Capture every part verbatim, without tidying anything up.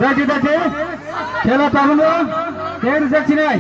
Dati dati khela tabungo, ten rijak sinai.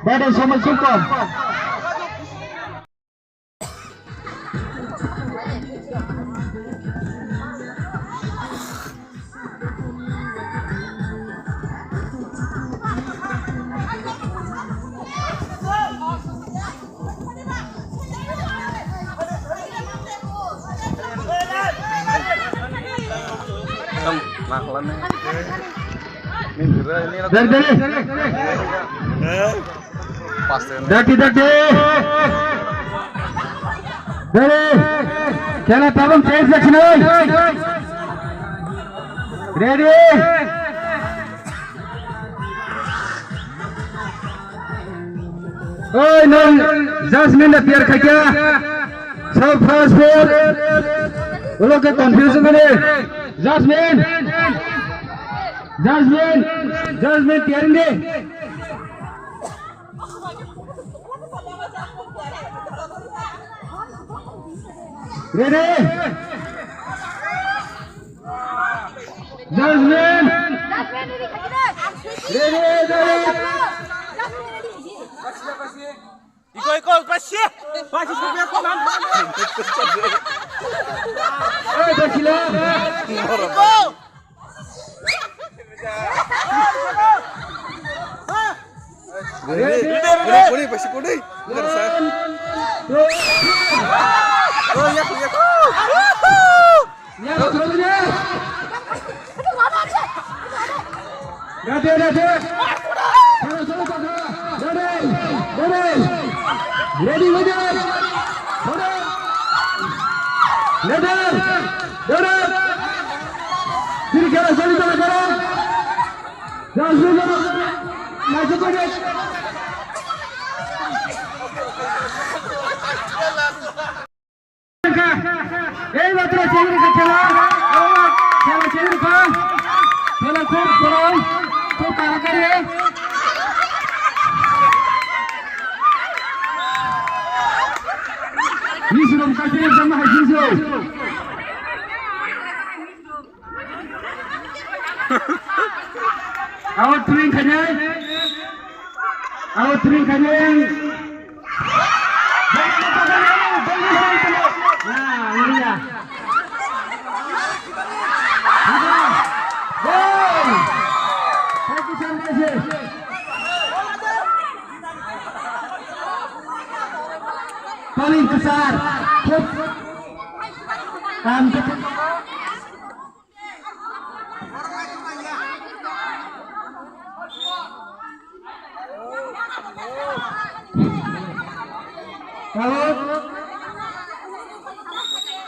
Bade somoi sukkom. Dari, dari. Dati, dati. Dari. Khela tabung change jaksini. Ready. Oi, nang Jasmine da piar khaikya. Sab first four. Ulo ke confusion mane. Jasmine. Jasmine. Jasmine piar inde. Ready? Jasmine! Ready, ready! Iko, iko, pasi! Pasi, sampai aku nampak. Hey, Basila! Iko! Ready, ready, ready. Kuni, pasi kuni. Bukan saya. Oh, ya, ya. Ya, terus, terus. Ready, ready. Ready, ready. Ready, ready. Ready. Ready. Ready. Diri kara, sali kara, kara. Ei matra chengri ka khela, khela chengri ka, khela khub khorang, khub karakari. Ni suram kasih sama haji so. Out three khainai. Out three khainai. Na, India. Goal! Thank you so much. Paling besar. Hop. Tam. Out.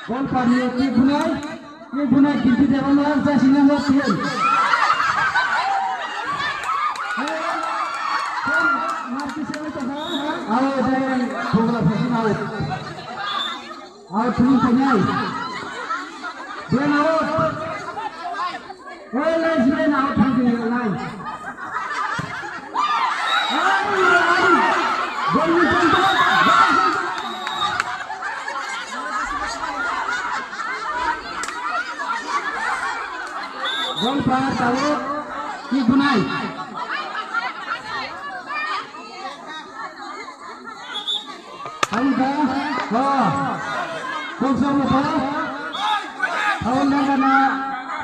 Bol pariyo ki bunai, ki bunai kinti deba ma jasi na mo tiyan. Out, dai, bogla fasin out. Out, three khainai. Then out. Hey, let's man out, three khainai, line. Bol par, tabuk, ki bunai. Ang ka, ha. Kung sa mo pa. Ang na ka na,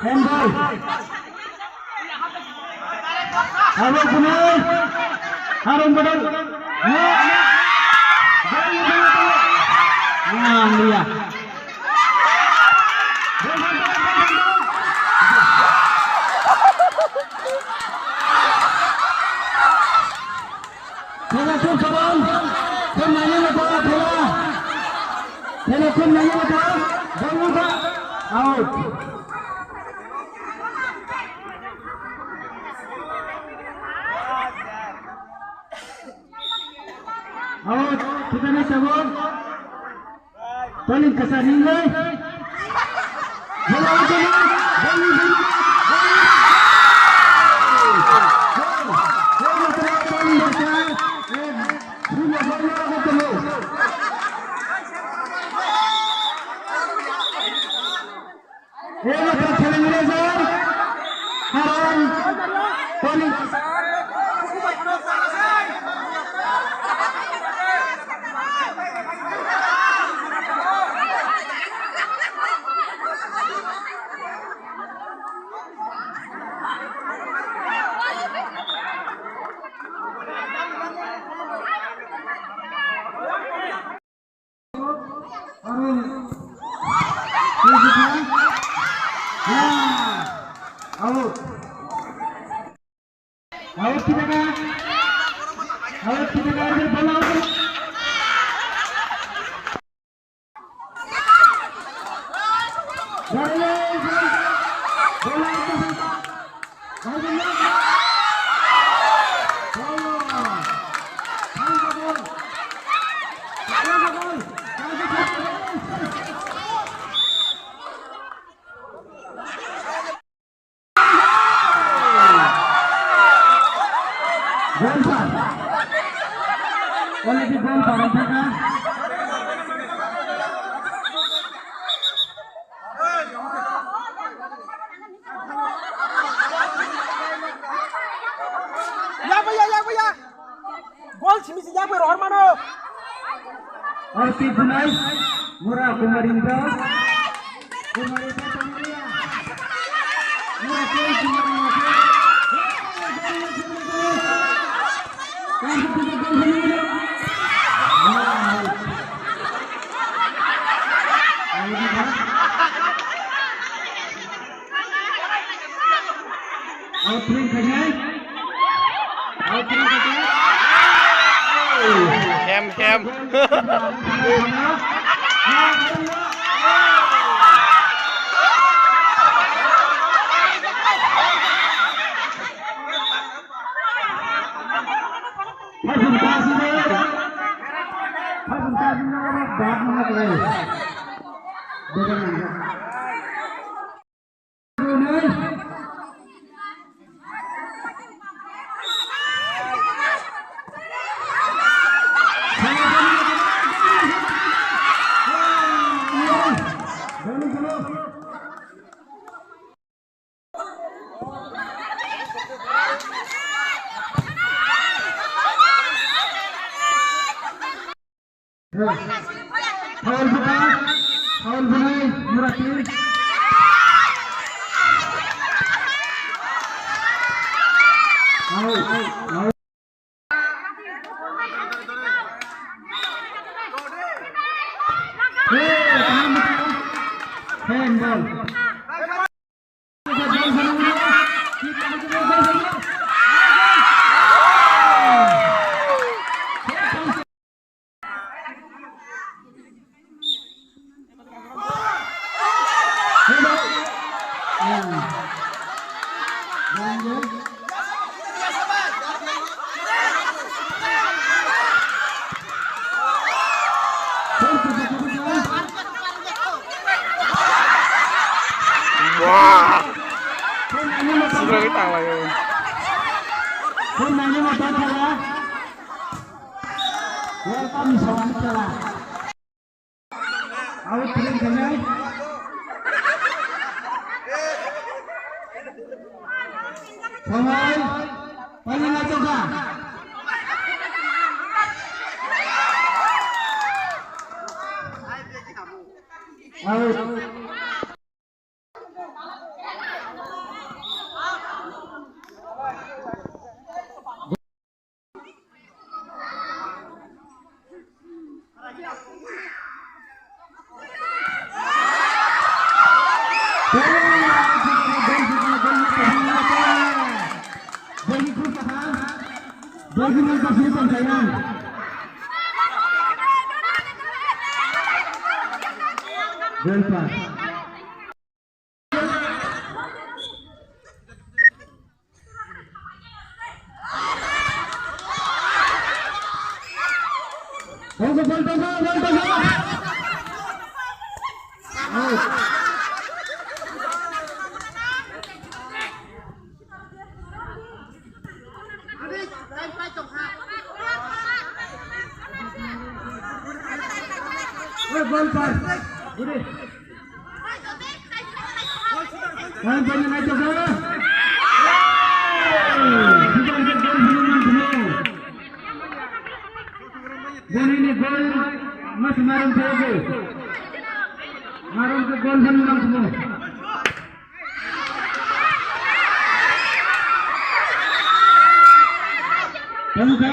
handball. Aro kunai. Aro badal. Nah, iya. Thela khub kabang, khub nangya nangya thela. Thela khub nangya nangya, bang nangya, out. Out, thikana tabuk. Paling kasar ringo. Bola ujung. Bali, bali, bali. Eh, bola, bola, bola. Eh, bola, bola. Golkar. Already golkar wngkha. Ya, bhaiya, ya, bhaiya. Gol simi si ya, bhaiya, rohor mano. Arti Gunai, Mura Kumari Indra. Hem, hem. Foul buka, foul bunai, Murati. Foul, foul. Hey, tahan buka. Handball. Wah. Sudah kita lagi. Welcome, Sawani Kela. Out, three, kanya. Samai, paling ngaco ka? Out. Goal pass. Tunggu, bal tunggu, bal tunggu. Out. Oi, bal pass. Gede. Bal pass nai toko. Hey! Bukan ke gol belum nang belum. Boni ni gol masih marum toko. Marum ke gol belum nang belum. Tunggu.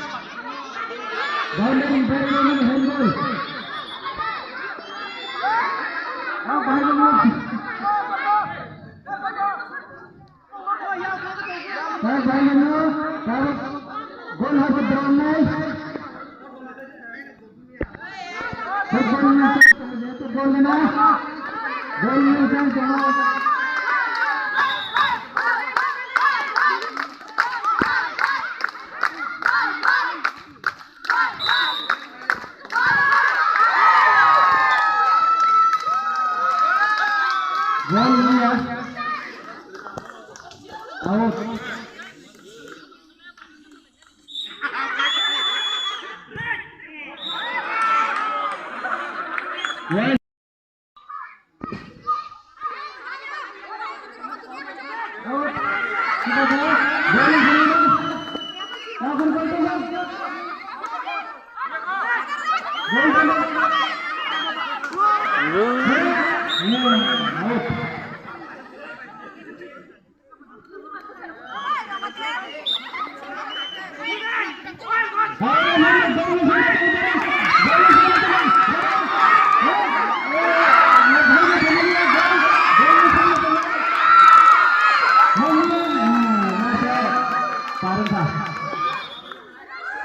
Boundary, boundary, handball. Ah, bahai boundary. Bahai boundary, bahai gol habo drum nai. Football ni football ni na. Ball ni jang jang. Ball ni ya. Out. Yes.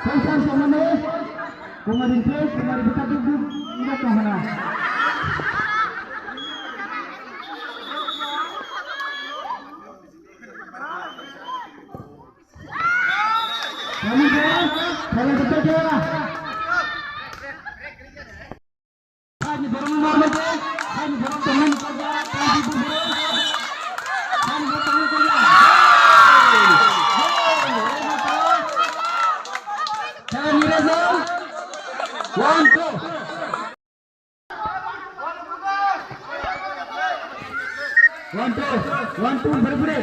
Sensor samane, kumari ke, kumari buka duk duk, ina kahana. Kami ke, kami kita ke. Kami borong marmai ke, kami borong teman kerja, kami borong, kami borong teman kerja. Kami result, one two. One, two, one, two, beri, beri.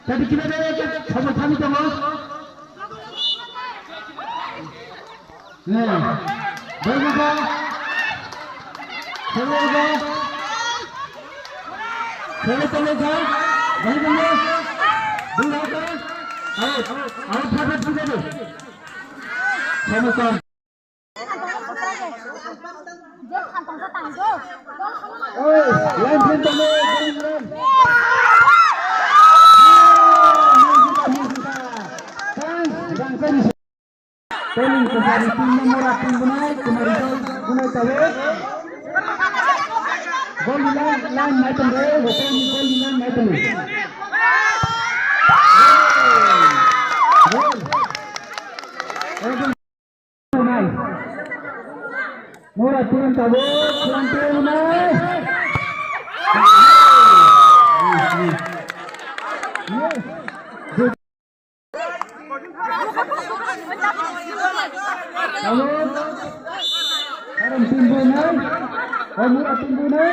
Tadi kita dari ke, sama kami tengok. Nih, beri kita. Sama kita. Sama kita. Beri kita. Beri kita. Ayo, ayo, ayo, ayo, ayo. Sama kita. Thanks, Bangkani. Thanks, Bangkani. Team number atin bunai, kumari dol bunai tabe. Gol line, line nai tong re, hotel ni gol line nai tong re. Gol. Gol. Mura turun tabuk, turun turun nai. Tabuk. Aram timbul nai. Mura timbul nai.